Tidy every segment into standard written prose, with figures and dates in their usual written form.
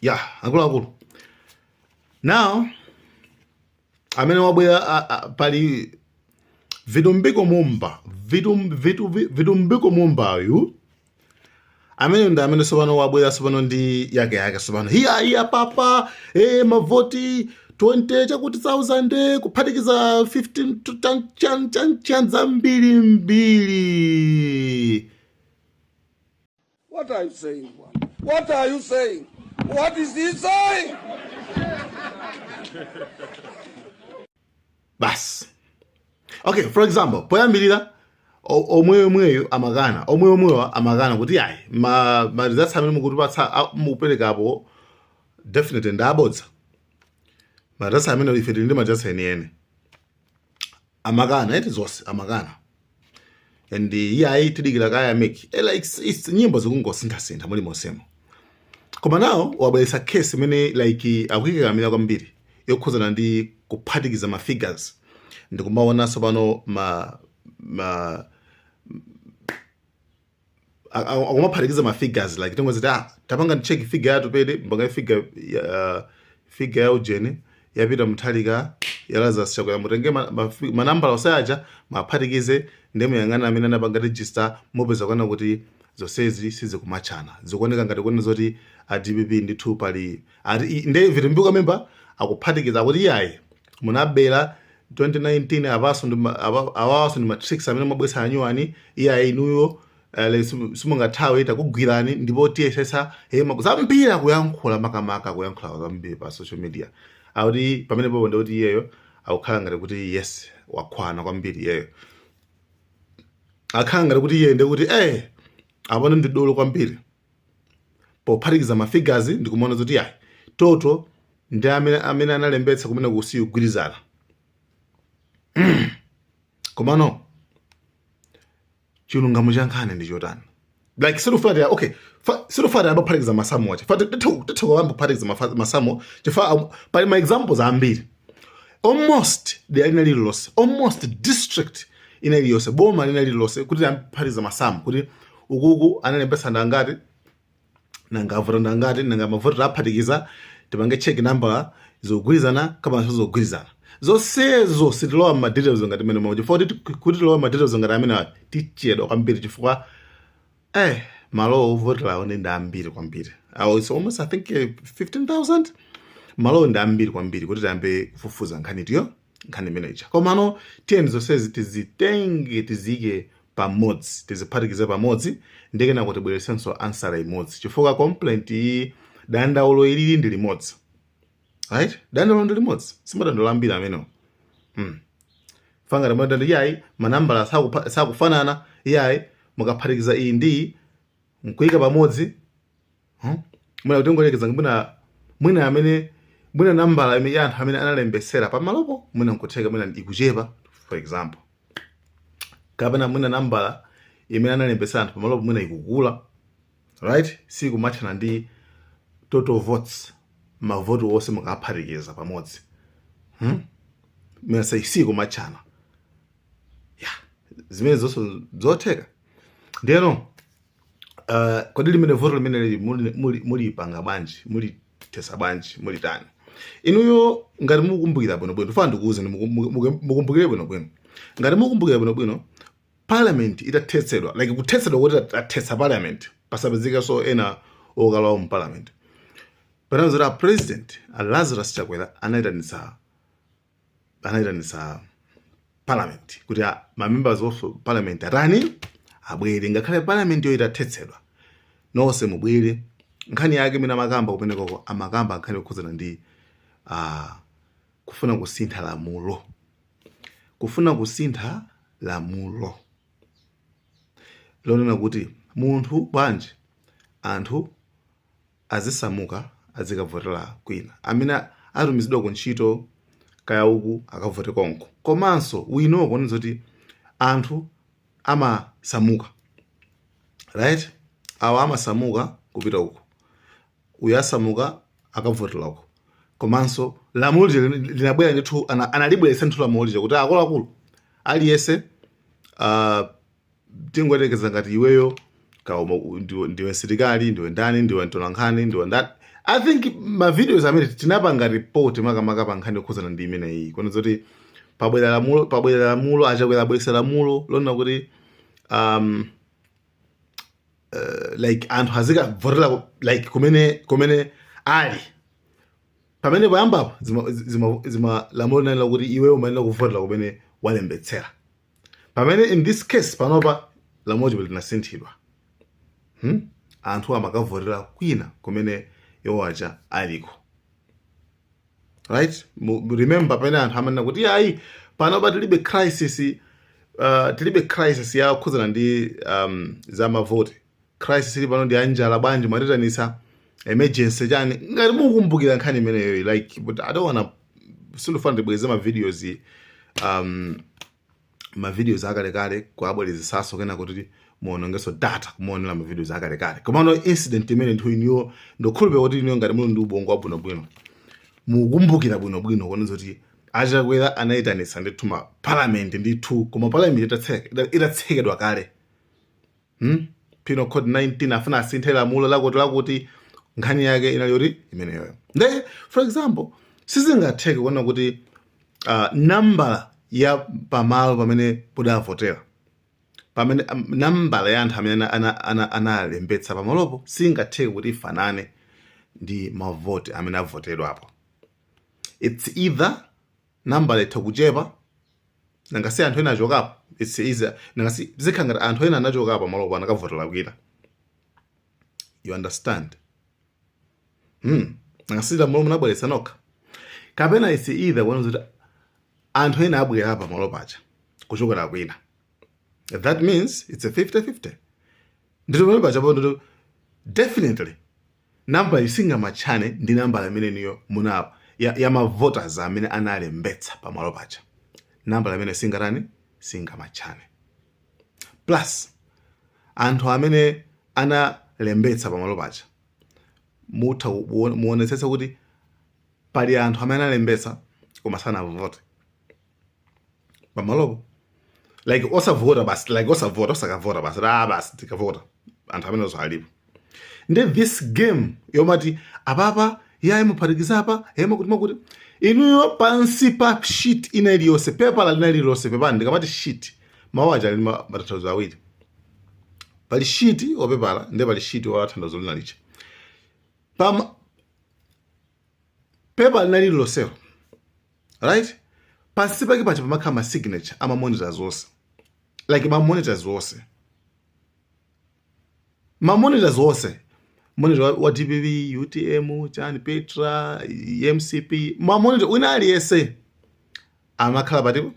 Ya, akuluakulu, now amene wabwera pali Vitumbiko Mumba. Vitumbiko Mumbayu amene ndi amene tsopano wabwera tsopano ndi yake yake tsopano. Hiya iya papa, mavoti 20 chakuti 1000 kuphatikiza 15 chan chan chan chan zambiri mbiri. What are you saying, Bwana? What are you saying? What is he saying? Basi, okay, for example, poyambirira omweyo amakana, omweyo amakana kuti ayi, ma results amene mukutipatsa, mukuperekapo, definitely ndi abodza. Ma results amene ife tili ndi ma results enieni. Amakana eti, zonse amakana, and iyayi, tidikira kaya MEC. Like, it's nyimbo zikungosinthasintha muli monsemo. Koma nawo wabweretsa case imene like akuyikakamira kwambiri, yokhuzana ndi kuphatikiza ma figures ndikumaonanso pano ma ma akumaphatikiza ma figures, like tingoziti, tapanga check figure yathu pede mbanga figure ya figure ya ujeni yapita Mutharika, ya Lazarus Chakwera, mutenge manambala onse aja, maphatikize ndi muyang'ana amene anapanga register, mupeza kuona kuti zonsezi sizikumatchana, zikuoneka ngati kuona zoti a DPP ndithu pali ati. Nde Vitumbiko Mumba akuphatikiza, akuti iyayi, munabera 2019, apaso ndi awawaso ndi ma tricks amene mwabweretsa anyuwani. Iyayi, inuyo simungathawe, takugwirani ndipo tiyesesa zambiri akuyankhula, makamaka akuyankhula zambiri pa social media. Akuti pamenepopo ndikuti iyeyo akukhala ngati kuti yes, wakhwana kwambiri. Iyeyo akhala ngati kuti iye ndikuti apano ndi dolo kwambiri pophatikiza ma figures ndikumaona zoti yayi, total ndi amene analembetsa kumene kusiyugwirizana. Komano chilungamo cha nkhani ndi chotani? Like silufati, okay, silufati abaphatikiza masamu acha, fati tithu kuyamba kuphatikiza masamu chifukwa pali ma examples ambiri. Almost dera lina lililonse, almost district ina iliyonse, boma lina lililonse, kuti amphatikiza masamu kuti ukuku analembetsa ndangati, nanga avota ndangati, nanga mavoti aphatikiza, tipange check number zogwirizana kapena zogwirizana. Zonsezo sitilowa ma details ngati mene momwe, chifukwa kuti tilowa ma details ngati amene tichedwa kwambiri, chifukwa malo ovoterawo ndi ambiri kwambiri. Awo it's almost, I think, 15,000. Malo ndi ambiri kwambiri kuti tiyambe kufufuza nkhani tiyo nkhani imeneyi. Komano tiyeni zonsezi tizitenge, tiziyike pamodzi, tiziphatikize pamodzi, ndikena kuti tibweresenso answer imodzi, chifukwa complaint iyi, dandaulo ilili ndi limodzi, right? Dandaulo ndi limodzi, simadandaulo ambiri amenewo. Fangati mwadanda iyayi, manambala sakufanana, iyayi, mukaphatikiza iyi ndi iyi nkuyika pamodzi, Mwina kuti ngolekeza, mwina amene mwina nambala ya anthu amene analembesera pamalopo mwina nkutheka mwina ikuchepa, for example, kapena mwina nambala imene analembesera anthu pamalopo mwina ikukula, right? Sikumatchana ndi total votes, mavoti wonse mukaphatikiza pamodzi, Mwina sikumatchana ya zimene zonse zotheka. Ndiyeno kodi limene voto limene lili mulipanga bwanji, mulithesa bwanji, mulitani inuyo? Ngati mukukumbukira bwinobwino, fana ndikuwuzeni, mukumbukire bwinobwino, ngati mukukumbukira bwinobwino, parliament itathetsedwa, like kuthetsedwa kuti tathetsa parliament, pasapezekenso ena okalowa mu parliament, panazoti a President a Lazarus Chakwera anayitanitsa parliament kuti ma members of parliament atani? Abwere, ngakhale parliament yo itathetsedwa, nonse mubwere. Nkhani yake imene amakamba kumenekoko, amakamba nkhani yokhudzana ndi kufuna kusintha lamulo, kufuna kusintha lamulo lonena kuti munthu bwanji anthu azisamuka, azikavotera kwina, amene atumizidwa ku ntchito kaya uku akavote konko. Komanso we know kuonetsa kuti anthu amasamuka, right? Awa amasamuka kupita uku, uyu asamuka akavotera uku. Komanso lamulo lija linabwera ndithu, analibweretsa ndithu lamulo lija kuti akuluakulu, aliyense, tingoyerekeza ngati iweyo ka ndiwe msilikali, ndiwe ndani, ndiwe mtolankhani, ndiwe ndani, I think ma videos amene tinapanga report makamaka pa nkhani yokhuzana ndi imeneyi, kuona zoti pabwera lamulo, aChakwera abweresa lamulo lona kuti like anthu azikavotera like kumene ali. Pamene poyambapo zima lamulo linalira kuti iwe umayenera kuvotera kumene walembetsera, pamene in this case panopa lamulo linasinthidwa, Anthu amakavotera kwina kumene iwo aja aliko, right? Remember pamene anthu amanena kuti ayi, panopa tilibe crisis yakukhuzana ndi za mavoti, crisis ili pano ndi anjala, bwanji mwatitanisa emergency chani? Ngati mukukumbukira nkhani imeneyo, like, but I don't wanna, sindifuna ndibweze ma videos akalekale kuabwerezesaso kena kuti muonongeso data kumuonera ma videos akalekale. Komano incident imene nthu iniyo ndokhulupirira kuti iniyo ngati muli ndi ubongo wabwinobwino mukukumbukira bwinobwino kuona kuti aChakwera anayitanisa ndithu ma parliament ndithu, koma parliament itatsekedwa kale, Penal Code 19 afuna asinthe lamulo lakuti lakuti, nkhani yake inali yoti imeneyoyo. Nde for example sizingatheke kuona kuti nambala ya pamalo pamene podavotera, pamene nambala ya anthu amene analembetsa pamalopo singatheke kuti ifanane ndi mavoti amene avotedwapo. It's either nambala itha kuchepa, nangasi anthu ena achokapo. It's either nangasi zikhala ngati anthu ena anachokapo pamalopo anakavotera kwina, you understand? Nangasi lamulo munabweretsa nokha. Kapena it's either kuona kuti anthu ena abwera pamalo paja kuchokera kwina. That means it's a 50-50. Ndito pamene paja po definitely nambala isingamatchane ndi nambala imene niyo muna ya ma voters amene analembetsa pamalo paja. Nambala imene singatani, singamatchane. Plus anthu amene analembetsa pamalo paja, mutha muonetsetsa kuti pali anthu amene analembetsa koma sanavote pamalopo, like osavota basi, like osavota, osakavota basi, ah, basi tikavota. Anthu amenenso alipo. Ndi this game yomati apapa yayi muphatikiza apa, yayi makuti makuti, inuyo pansi pa sheet ina iliyonse, pepala lina lililonse, pepani, ndikamati sheet mawu aja ali matanthauzo awiri: pali sheet wapepala ndi pali sheet wa tanthauzo lina licha. Pa pepa lina lililonselo, right, pansi pake pacha pamakhala ma signature ama monitors onse, like ma monitors onse, ma monitors onse, monitor wa DPP, UTM, chani, Petra, MCP, ma monitor wina aliyense amakhala patipo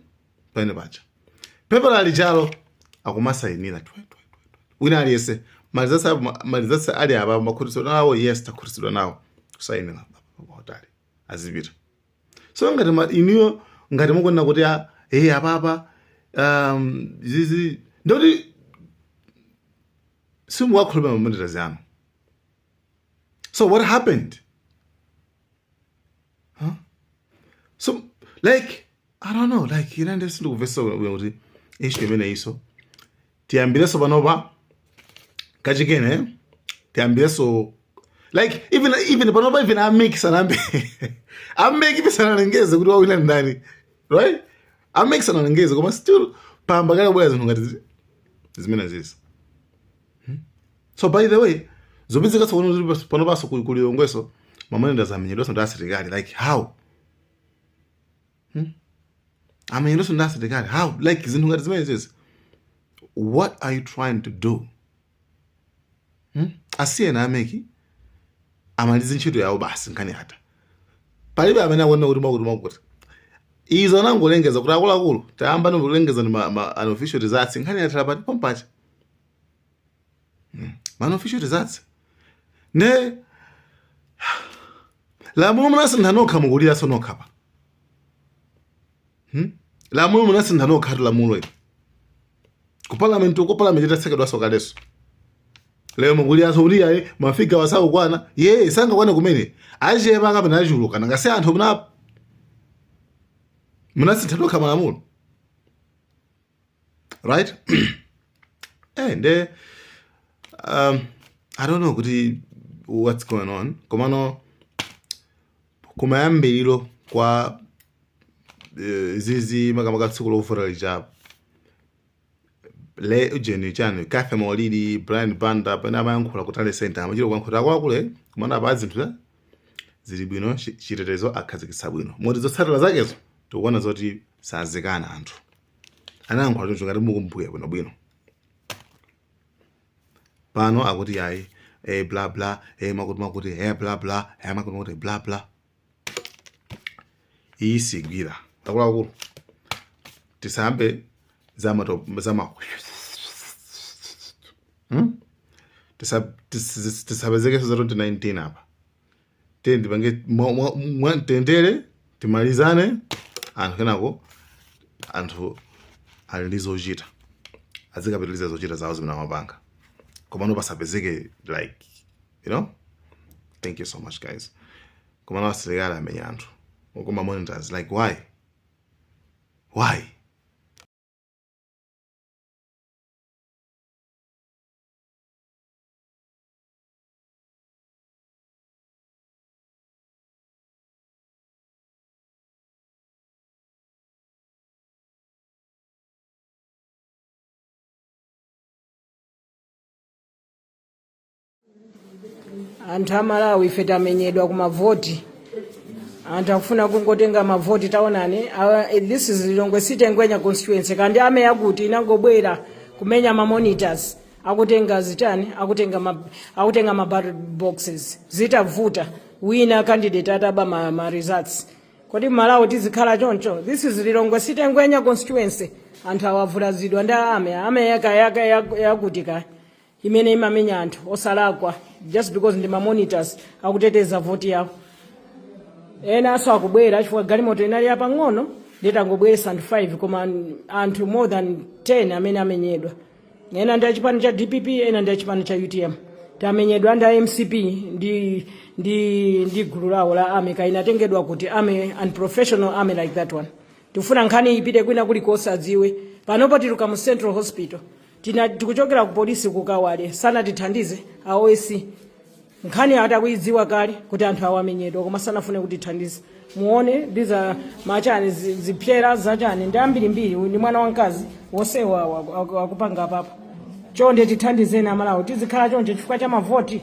pamene pacha pepala lijalo akumasayinira twe twe twe twe. Wina aliyense malizatsa ali apa, makhutitsidwa nawo, yes, takhutitsidwa nawo, kusayinira patali, azipita. So ngati inuyo ngati mukuona kuti ah, hey, apapa zizi ndoti simuwakhulupirira ma monitors anu. So what happened, huh? So like I don't know, like ine ndi sindikuvesa bwino kuti issue imene iso tiyambireso panopa kachikene, tiyambireso like even panopa, even a MEC sanambe, a MEC sanalengeze kuti wawina ndani, right? A MEC sanalengeze, koma still pamba kale bwera zinthu ngati zimene zizi. So by the way, zopezeka tsopano kuti pano paso kuli kuLilongweso ma monitors amenyedwanso ndi asilikali. Like how, Amenyedwanso ndi asilikali how? Like zinthu ngati zimene zizi, what are you trying to do, Asiyena a MEC amalize ntchito yawo basi, nkhani yatha. Palibe amene akuona kuti makuti makuti. Izo anangolengeza kuti akuluakulu tayamba nikulengeza ni ma unofficial results, nkhani yathera pati pompacha. Ma unofficial results ne lamulo munasintha nokha, mukuliranso nokha pa, Lamulo munasintha nokha, lamulo ili ku parliament uko, parliament itatsekedwanso kaleso. Lero mukuliranso kuti ayi, ma figure wasakukwana. Ye sangakwane kumene achepa kapena achuluka, nangasi anthu munasintha nokha malamulo, right? Nde I don't know kuti what's going on, komano kumayambiriro kwa zizi, makamaka tsiku lovota lija, le ujeni chani, Cathy Maulidi, Brian Banda, pene amayankhula ku tally center, amachita kuyankhula akuluakulu, komano apa zinthu zili bwino, chitetezo akhazikitsa bwino, moti zotsatira zakezo tikuona zoti sazikana. Anthu anayankhula choncho, ngati mukumbukira bwinobwino. Pano akuti yayi, bla bla, makuti makuti, bla bla, makuti makuti, bla bla. Iyi sigwira, akuluakulu. Tisambe zama zama Tisapezekeso za 2019 apa. Tiye ndipange mtendere, timalizane anthu, kenako anthu ali ndi zochita, azikapitiliza zochita zawo zimene amapanga, komano pasapezeke like. Thank you so much, guys. Komano asilikali amenya anthu koma monitors, like, why? Anthu a Malawi, ife tamenyedwa ku mavoti. Anthu akufuna kungotenga mavoti. Taonani, this is Lilongwe City, Ngwenya constituency. Kandi army yakuti inangobwera kumenya ma monitors, akutenga zitani, akutenga ma ballot boxes, zitavuta wina candidate ataba ma results. Kodi Malawi tizikhala choncho? This is Lilongwe City, Ngwenya constituency. Anthu awavulazidwa ndi army, army yaka yakuti ka imene imamenya anthu osalakwa just because ndi ma monitors akuteteza voti yawo. Enanso akubwera chifukwa galimoto inali yapang'ono, nditangobweresa anthu 5, koma anthu more than 10 amene amenyedwa. Ena ndi achipani cha DPP, ena ndi achipani cha UTM. Tamenyedwa ndi MCP ndi gulu lawo la army. Kainatengedwa kuti army, unprofessional army like that one. Tifuna nkhani ipite kwina kulikonse, adziwe. Panopo tili mu Central Hospital. Tina tikuchokera ku polisi kukawale, sanatithandize a OC. Nkhani atakuidziwa kale kuti anthu awamenyedwa, koma sanafune kutithandiza. Muone, these are machani, zipyera zachani ndi ambirimbiri. Uyu ndi mwana wamkazi, wonsewa akupanga apapo. Chonde tithandizeni Amalawi. Tizikhala choncho chifukwa cha mavoti?